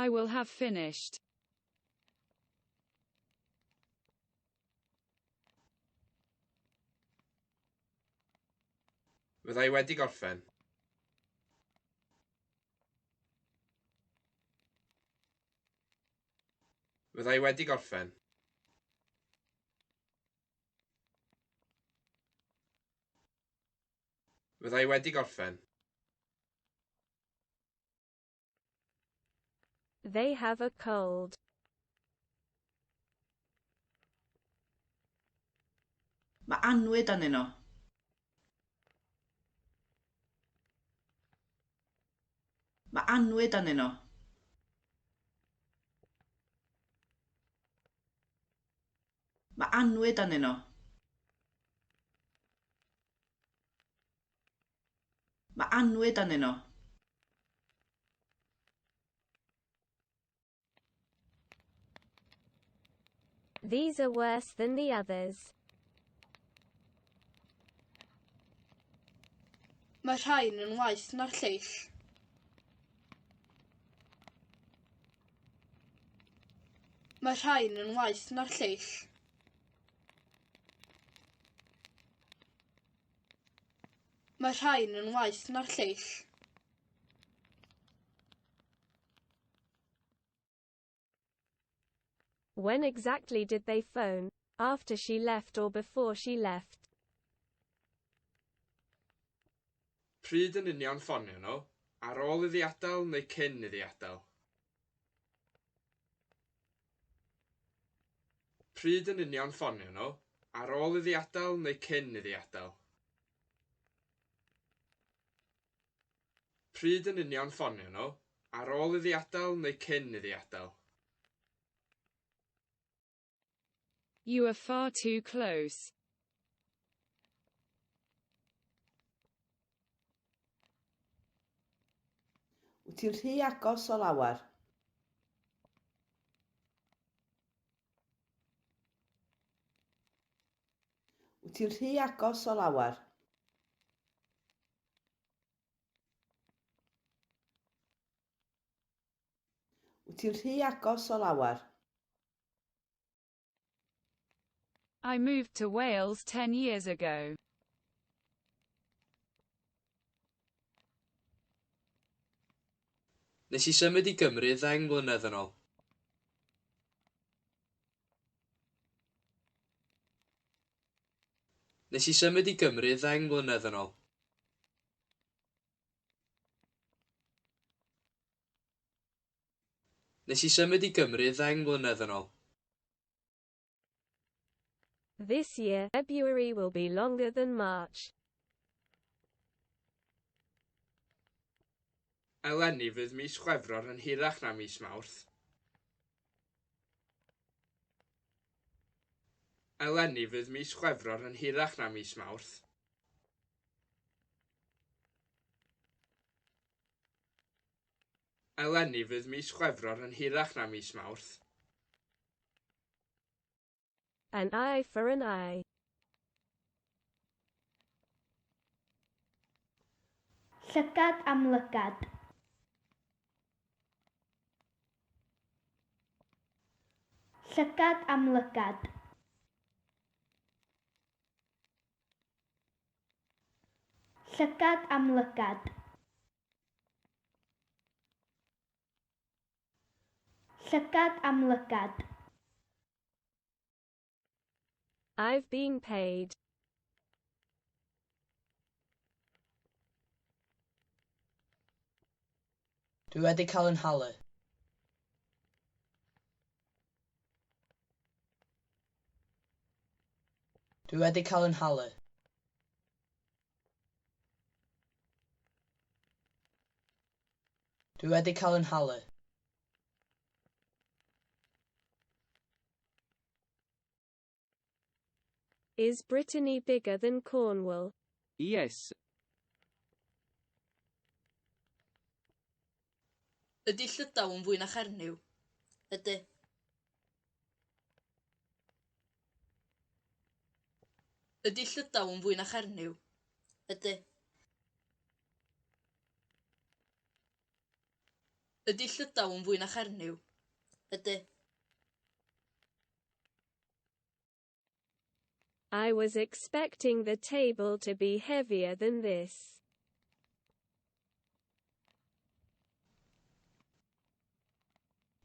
I will have finished. Fydda i wedi gorffen. Fydda i wedi gorffen. Fydda i wedi gorffen. They have a cold. Mae annwyd arnyn nhw. Mae annwyd arnyn nhw. Mae annwyd arnyn nhw. Mae annwyd arnyn nhw. These are worse than the others. Mae rhain yn waeth na'r lleill. Mae rhain yn waeth na'r lleill. Mae rhain yn waeth na'r lleill. When exactly did they phone? After she left or before she left? Pryd yn union ffonio nhw? Ar ôl iddi adael neu cyn iddi adael? Pryd yn union ffonio nhw? Ar ôl iddi adael neu cyn iddi adael? Pryd yn union ffonio nhw? Ar ôl iddi adael neu cyn iddi adael? You are far too close. Wyt ti'n rhy agos o lawer. Wyt ti'n rhy agos o lawer. Wyt ti'n rhy agos o lawer. I moved to Wales 10 years ago. Nes i symud i Gymru ddeng mlynedd yn ôl. Nes i symud i Gymru ddeng mlynedd yn ôl. Nes i symud i Gymru ddeng mlynedd yn ôl. This year, February will be longer than March. Eleni fydd mis Chwefror yn hirach na mis Mawrth. Eleni fydd mis Chwefror yn hirach na mis Mawrth. Eleni fydd mis Chwefror yn hirach na mis Mawrth. An eye for an eye. Llygad am lygad. Llygad am lygad. Llygad am lygad. Llygad am lygad. I've been paid. Dwi wedi cael 'y nhalu. Dwi wedi cael 'y nhalu. Dwi wedi cael 'y nhalu. Is Brittany bigger than Cornwall? Yes. Ydy Llydaw yn fwy na Chernyw? Ydy. Ydy Llydaw yn fwy na Chernyw? Ydy. Ydy Llydaw yn fwy na Chernyw? Ydy. I was expecting the table to be heavier than this.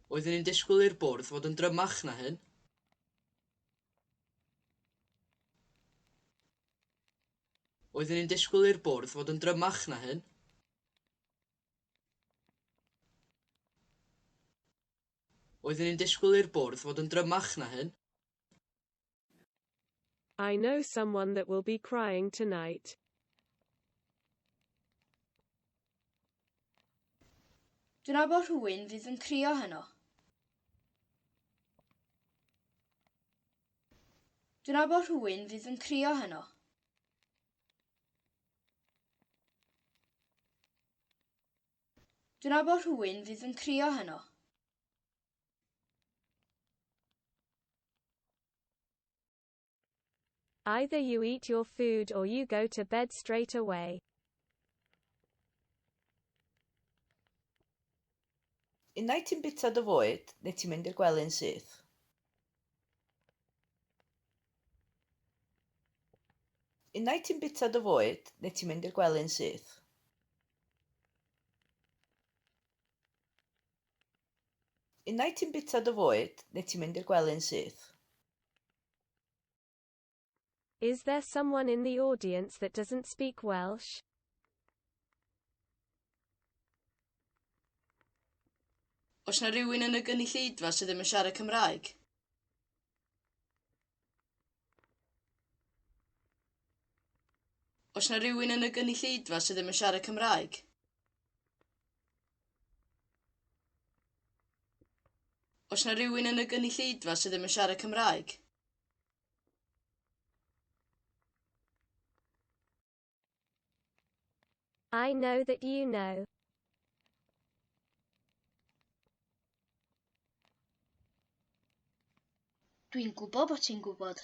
Oeddwn i'n disgwyl i'r bwrdd fod yn drymach na hyn. Oeddwn i'n disgwyl i'r bwrdd fod yn drymach na hyn. Oeddwn i'n disgwyl i'r bwrdd fod yn drymach na hyn. I know someone that will be crying tonight. Dwi'n nabod rhywun fydd yn crio heno. Dwi'n nabod rhywun fydd yn crio heno. Dwi'n nabod rhywun fydd yn crio heno. Either you eat your food or you go to bed straight away. Unai ti'n bwyta dy fwyd, neu ti'n mynd i'r gwely'n syth. Unai ti'n bwyta dy fwyd, neu ti'n mynd i'r gwely'n syth. Unai ti'n bwyta dy fwyd, neu ti'n mynd i'r gwely'n syth. Is there someone in the audience that doesn't speak Welsh? Oes 'na rywun yn y gynulleidfa sydd ddim yn siarad Cymraeg? Oes 'na rywun yn y gynulleidfa sydd ddim yn siarad Cymraeg? Oes 'na rywun yn y gynulleidfa sydd ddim yn siarad Cymraeg? I know that you know. Dwi'n gwybod bod ti'n gwybod.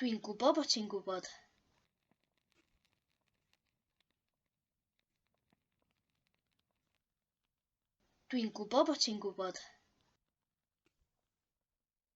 Dwi'n gwybod bod ti'n gwybod. Dwi'n gwybod bod ti'n gwybod.